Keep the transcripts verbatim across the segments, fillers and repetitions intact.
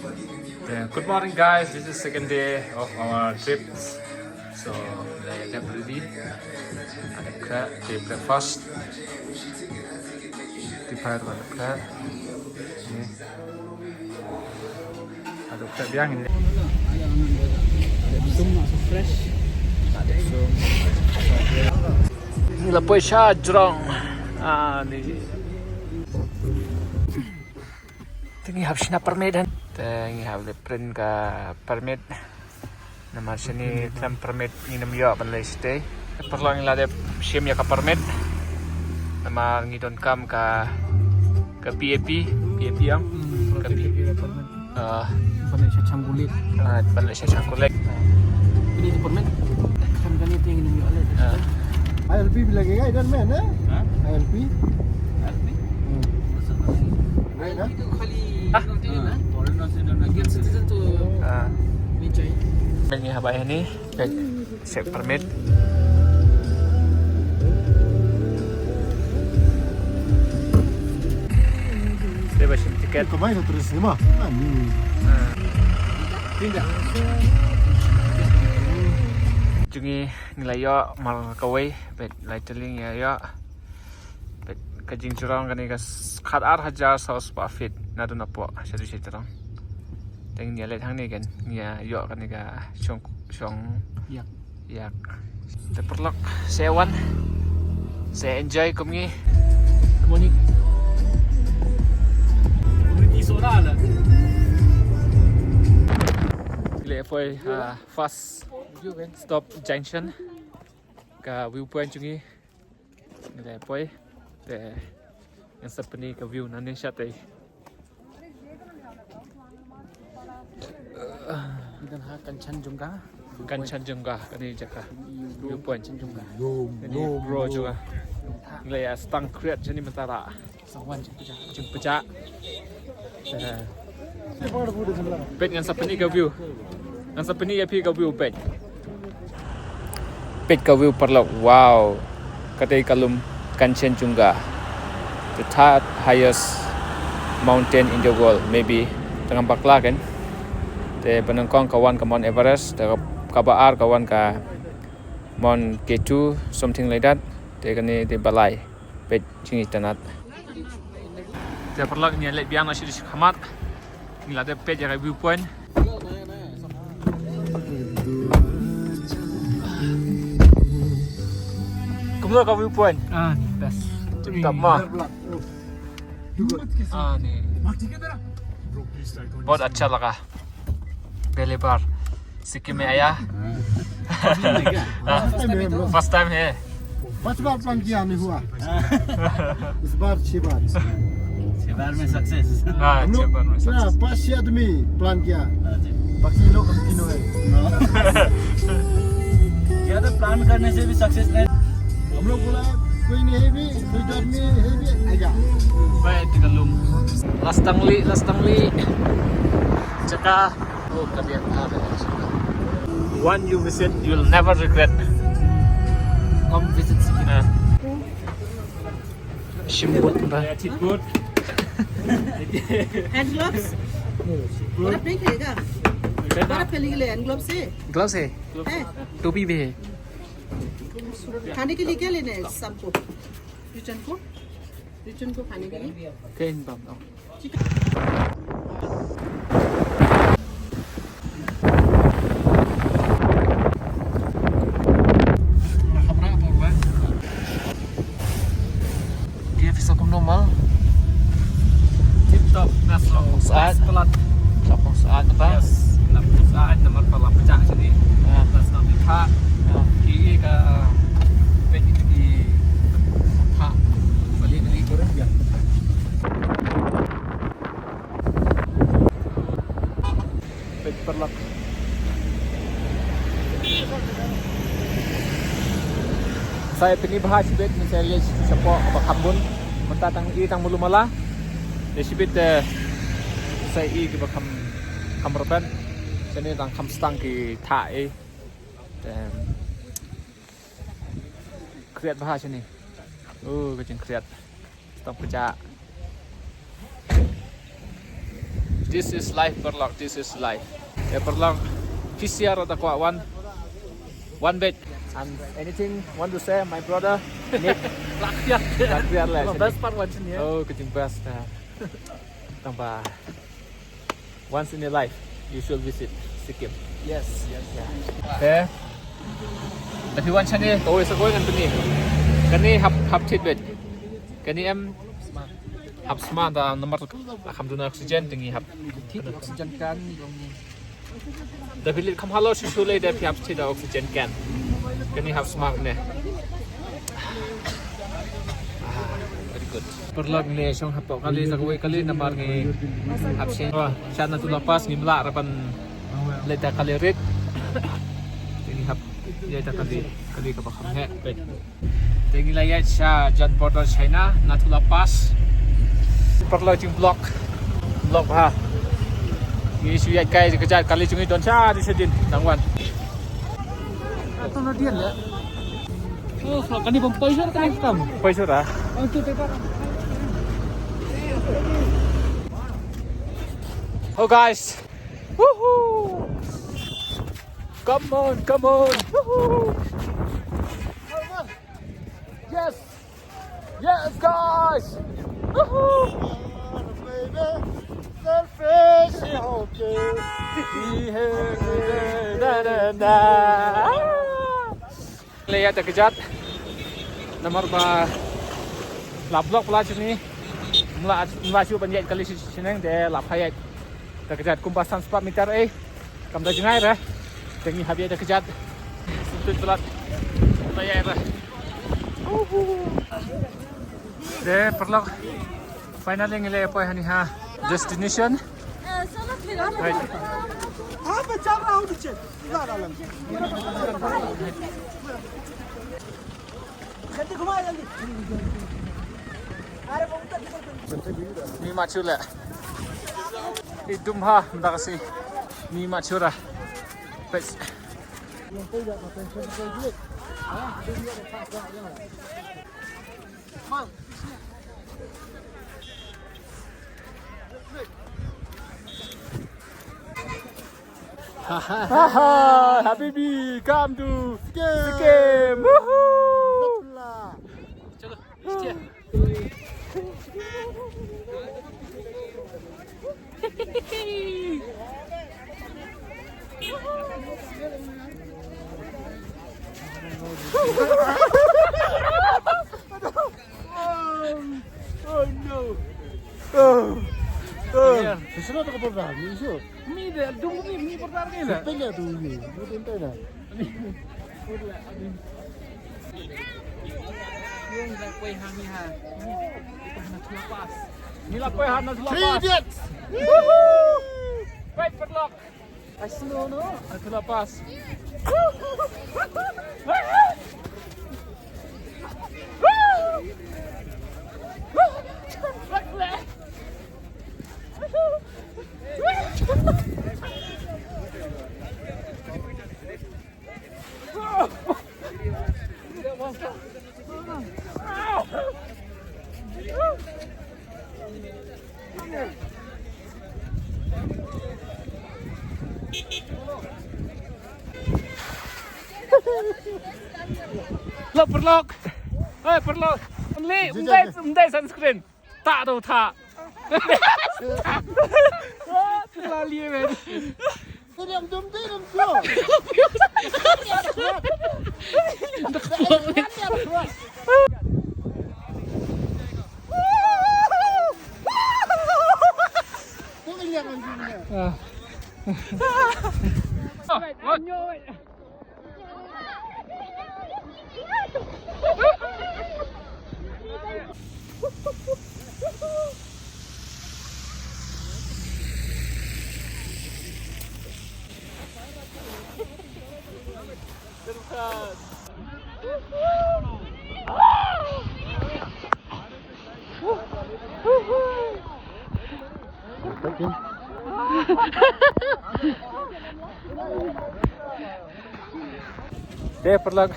Then, good morning, guys. This is second day of our trip. So, ngi la dep ready. Ngi la dep khreh, dep breakfast. Dep khreh, dep khreh. Ni. Dep khreh biang ni. Dep sum, so fresh. Dep sum. Ngi la poi sha jrong. Ah, ni. Te ngi hap shna permit, hen. Te ngi hap leit print ka permit. Namar shane khlem permit ngin ym ïoh ban leit shatei. Paralok, ngi la dep shim ïa ka permit. Namar ngi donkam ka, ka P A P, P A P ong. Hmm, ka P A P. P A P permit. Ah. Ban leit sha Changkulik. Ah, ban leit sha Changkulik. Ini tu permit. Kan kane te ngin ïoh leit. Ah. I L P bi lagega idan mein, eh? Ha? I L P. I L P? Hmm. Right, ha? I L P tu khali, ah, foreigners, Indian citizen tu, ah, ni chahiye. Ngi hap ai ni, peit, check permit. Te ba shim tiket. Kamai na terus ni ma. Ah, ni. Ah. Tinda. Jong ngi, ngi la ïoh mar kawei, peit, lai tylli ngi la ïoh. Peit, ka jingjrong kane ka s-, khatar hajar saw spah feet naduh napoh shaduh sha jrong. Te ngi ïa leit hangne kan, ngi ïa ïoh kane ka shong, shong ïak. Ïak. Te paralok, sa wan, sa enjoy kum ngi. Good morning. Ngi la poi ha first stop junction, ka viewpoint jong ngi. Ngi la poi, te ngan sa pyni ka view nangne shatei. Idan ha Kanchanjunga. Kanchanjunga, kane jaka. Viewpoint. Kanchanjunga. Kane bro jaka. Ngi la ïa sdang khriat jani mynta la. Sa wan jingpyjah. Jingpyjah. Eh. Peit, ngan sa pyni ka view. Ngan sa pyni ïa phi ka view, peit. Peit ka view paralok. Wow. Katei ka lum Kanchenjunga. The third highest mountain in the world, maybe. Te ngam bakla kan. Te ba nyngkong ka wan ka Mount Everest, te ka, kaba ar ka wan ka Mount K two, something like that. Te kane te ba lai. Peit jingitynnad. Te paralok, ngi ïa leit biang noh shi, shi khmat. Ngi la dep peit ïa ka viewpoint. Kumno ka viewpoint? Ah, best. Tip top ma. Ah, ni. बहुत अच्छा लगा। पहली बार सिक्किम में आया। हाँ। First time है। पांच बार plan किया, नहीं हुआ। इस बार छह बार। छह बार में success। हाँ, हम लोग छह बार में क्या, success। पांच छह आदमी plan किया। हाँ जी। बाकी लोग हम तीनों हैं। हाँ। ज्यादा plan करने से भी success नहीं। हम लोग बोला, कोई नहीं है भी, कोई डर नहीं है भी, आएगा। Baik, kita lum. Last tangli, last tangli. Jaka. Oh, ka biang. Ah, ka biang. One you visit, you'll never regret. Come visit Sikkim. Ah. Shim bot ba. Hand gloves? बर्फ नहीं खाएगा? बर्फ के लिए hand gloves है? Gloves है? है। टोपी भी है। खाने के लिए क्या लेना है सबको? रिचन को? रिचन को खाने के लिए? Kei bam. Dia bisa kum normal. Tip top, nas long. Saat. Pelat. Sok saat apa? Yes, nak saat namar pala pecah sini. Ah. Nas long di thah. Ah. Ki ka pet itu di thah. Balik ni. Peit paralok. Sa ïa pyni bha shibit, mynta sa ïa leit shapoh kaba kham bun. Mynta tang i tang malu mala. Te shibit, eh, sa ïa i kiba kham, kham repet. Shane tang kham stang ki thah i. Te khriat bha shane. Oh, ka jingkhriat. Stop kejap. This is life, paralok. This is life. Eh, paralok, P C R da kwah wan, wan bad. And anything want to say, my brother? Nick? Lakhiat. Lakhiat lah. Best part wan sini, eh. Oh, kecil best. Tambah. Once in a life, you should visit Sikkim. Yes, yes. Eh? Tapi wan shane, kawei sa kawei ngan pyni. Kane hap, hap thied bad. Kane em hap sma da namar kham don oxygen, te ngi hap thied oxygen kan. Da phi leit kham halor shuh shuh lei da phi hap thied da oxygen kan. Kane hap sma ne. Ah, very good. Paralok, ngi la shong hapoh kali sa kawei kali namar ngi hap shen. Wah, sha Nathu La Pass ngim lah ruh ban leit da kali rit. Te ngi hap ïaid da kali, kali kaba kham heh. Te ngi la ïaid sha jan border China, Nathu La Pass. Paralok, jingblok. Blok bha. Ngi shu ïaid kai kjat, kali jong ngi don sha dei sha dien, dang wan. Ato na dien ya. Oh, kani bym poi shuh, kani tam. Poi shuh ah. Oh, tu, tu, tu. Oh, guys. Woohoo! Come on, come on. Woohoo! Yes! Yes, guys! Woohoo! Selfish, okay. Da, da, da. La ïaid da kjat. Namar ba la blok pla shane. Mla, mla shu ban ïaid kali shi, shaneng te la phah ïaid da kjat kumba san spah meter eh. Kam da jngai re. Te ngi hap ïaid da kjat. Sngewthuh palat. La ïaid re. Uhu. Te paralok. Finally ngi la poi hangne ha destination. Right. Ni machu le. Idum ha mda kasi. Ni machu ra. Pes. Haha, habibi, come to Sikkim. Sikkim. Woohoo! Chalo, ischia. Oh, oh no. Oh. Oh. Sino to ko por dar, ni isu. Mi de, dung mi, mi por dar ke na. Pele tu mi. Ni tin tena. Ni la poi ha, ni ha. Ni la poi ha Nathu La Pass. Three idiots. Woohoo! Wait, paralok. Ai, slow, no? Nathu La Pass. Lo, paralok. Hei, paralok. Only, ym dei, ym dei sunscreen. Ta do ta. Lali men. Dum dum dum dum. Ah. Te paralok,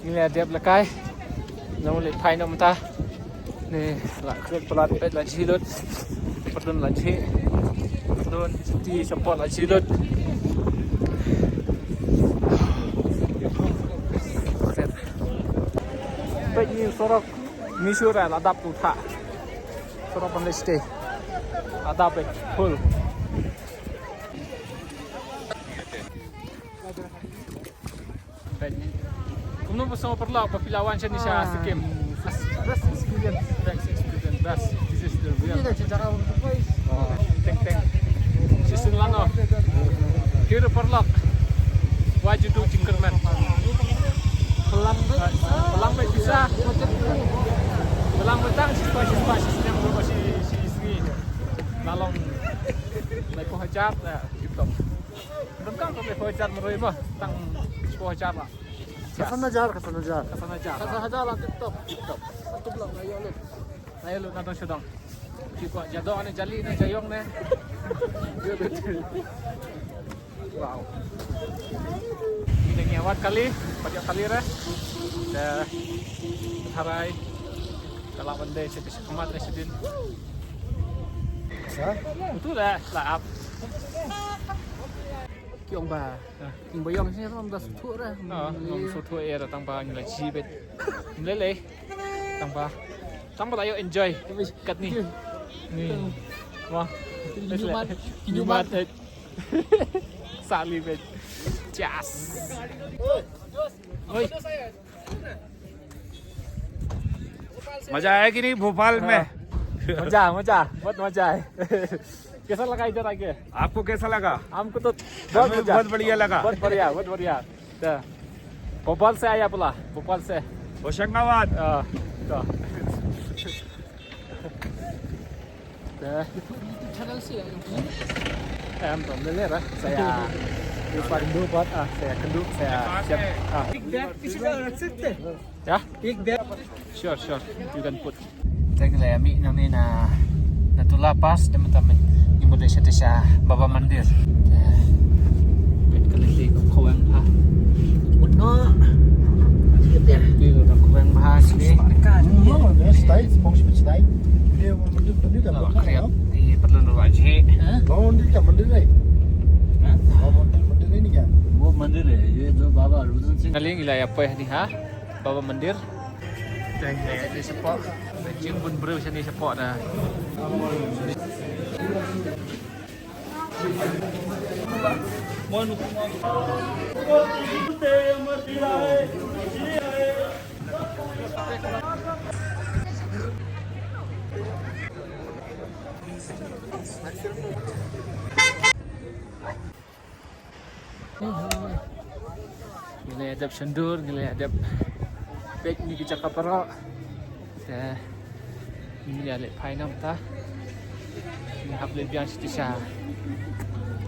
ngi la dep la kai. Nang leit phai noh mynta. Ni la khrek palat, peit la jhi lut. Pardon la jhi. Don, ti support la chilot. Peit ni surok, ni surok la dap tu tha. Surok ban leh stay. La dap peit full. Kumno ba sngewbha paralok ba phi la wan shane sha Sikkim? Best experience. Best experience. Best. This is the real. Teng teng. Shisien lano. Ki paralok. Wajdu jingkyrmen. Palang beit. Palang beit pisa. Palang beit tang shispah shispah shisnem ruh shi shi sngi. La long laiphew hajar. Tip top. Tang tang laiphew hajar marwei ba. Tang laiphew hajar la. Ka san hajar, ka san hajar. Ka san hajar. Ka san hajar la tip top. Tip top. Satu blok la ïoh lut. La ïoh lut na dong sha dong. Ki kwah ja dong ne jali ne ja ïong ne. Wow. Ngi dang ïa wad kali, pat ïa kali re. Te tharai ka la ban dei sha ka khmat re shadien. Utu re la ap. Ki ong ba. Ki ong ba ïong shi ram da suthu re. Ah, ngam suthu e ra tang ba ngi la chi bet. Ngi le le. Tang ba. Tang ba la ïoh enjoy. Katni. Ni. Wah. Inyumat. Inyumat. Sali bet. Jas. Oi. मजा आया कि नहीं भोपाल में? हाँ। मजा, मजा, बहुत मजा है। कैसा लगा इधर आके? आपको कैसा लगा? हमको तो बहुत हमें मजा। बहुत बढ़िया लगा। बहुत बढ़िया, बहुत बढ़िया। तो भोपाल से आया बोला, भोपाल से। होशंगाबाद। हाँ, तो। Te. Em, to, lele ra. Saya. Lupa rindu buat, ah, saya kendu, saya siap. Ah. एक बैग किसी का रख सकते हैं? क्या? एक बैग। Sure, sure. You can put. Teng le ami nang ni na, na Tula Pass, de mata me. Ni mo de sha, sha Baba Mandir. Te. Bet ka lele ka khawang pha. Wano. Ni ka khawang pha sini. Stay, stay. Dia orang tu tu dah. Kriat di perlu nurut aja. Baba Mandir kan, Mandir ni. Ha? Baba Mandir, Mandir ni kan? वो मंदिर है, ये जो बाबा रुद्र सिंह। Kali ngi la ïa poi ni ha Baba Mandir. Teng le di shapoh. Jing bun briew shane shapoh da. Ngi la dep shandur, ngi la dep peit ni ki jaka baroh. Te ngi la leit phai namar ta ngi hap leit biang sha sha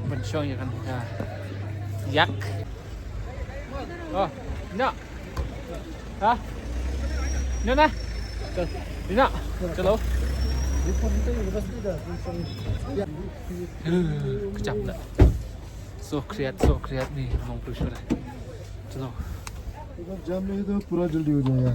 ban shong ïa kane ka ïak. Oh, no. Ha? No, na. Ina. Chalo. Kejap dah. So kriat, so kriat ni, long tu sudah. Chalo. अगर जाम नहीं तो पूरा जल्दी हो जाएगा।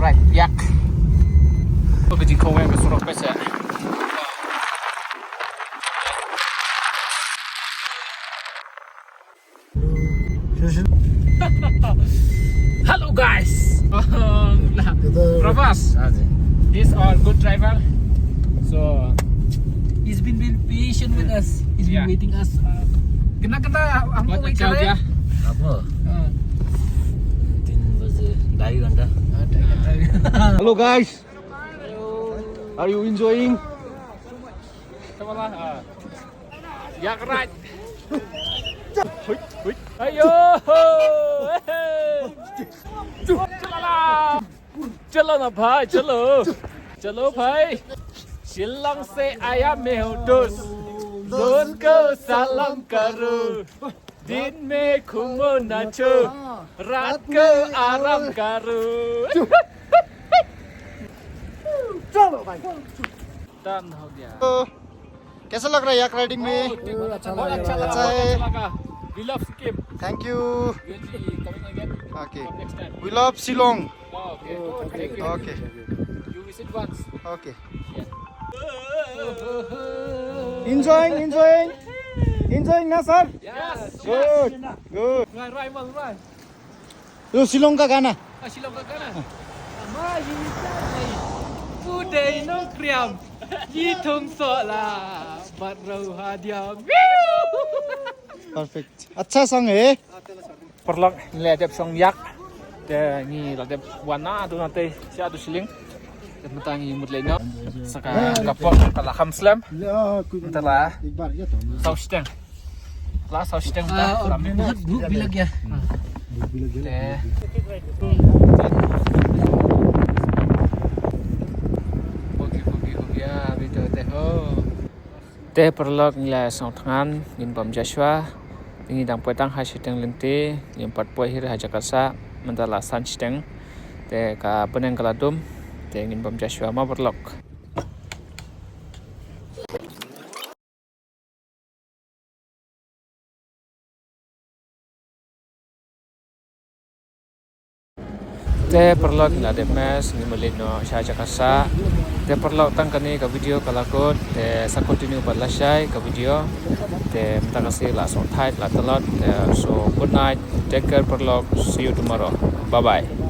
Right, yak. Ka jingkhaweng ka surok pesa. Hello guys. Prabhas. He's our good driver. So he's been, been patient with us. He's been waiting us. Kena kena हमको wait कर रहे हैं। Apa? तीन बजे, ढाई घंटा। Hello guys. Are you enjoying? Yak raj. Ayo. Chalala. Chalo na bhai, chalo. Chalo bhai. Shillong se aaya main hu dost. Dost ko salam karo. Din mein ghumo na cho. Raat ko aaram karo. Done, ho gaya. तो कैसा लग रहा है याक राइडिंग में? अच्छा लगा, अच्छा लगा। अच्छा है। We love Sikkim. Thank you. We'll be coming again. Okay. Come next time. We love Shillong. Oh, okay. Thank you. Okay. You visit once. Okay. Yeah. Enjoying, enjoying. Enjoying na, sir? Yes. Good. Good. Right, right, right. Yo, Shillong ka gana. Ah, Shillong ka gana. Ama yi ta nei. Pudei nongkriam. Yi thung sola. Bat rau hadiam. Perfect. Acha song eh. Paralok, ngi la dep shong yak. Te ngi la dep wan na tu na te sha tu shilling. Te mynta ngi mut leit noh. Sa ka pok ka la kham slem. Mynta la saw shiteng. La saw shiteng ta. Ah, oh, bhuk, bhuk bi lagya. Te. Bhugi, bhugi, bhugi, ah, bito te ho. Te paralok, ngi la sngewthngan, ngin bam ja shuwa. Te ngi dang poi tang ha shiteng lynti, ngim pat poi hi ruh ha jaka sah, mynta la san shiteng. Te ka bneng ka la dum, te ngin bam ja shuwa mo paralok. Te paralok, ngi la dep mess, ngi mut leit noh sha jaka sah. Te paralok, tang kane ka video ka la kut, te sa continue bad lashai ka video. Te mynta ka sngi la sngewthuh la tlot. Te so good night, take care paralok, see you tomorrow. Bye bye.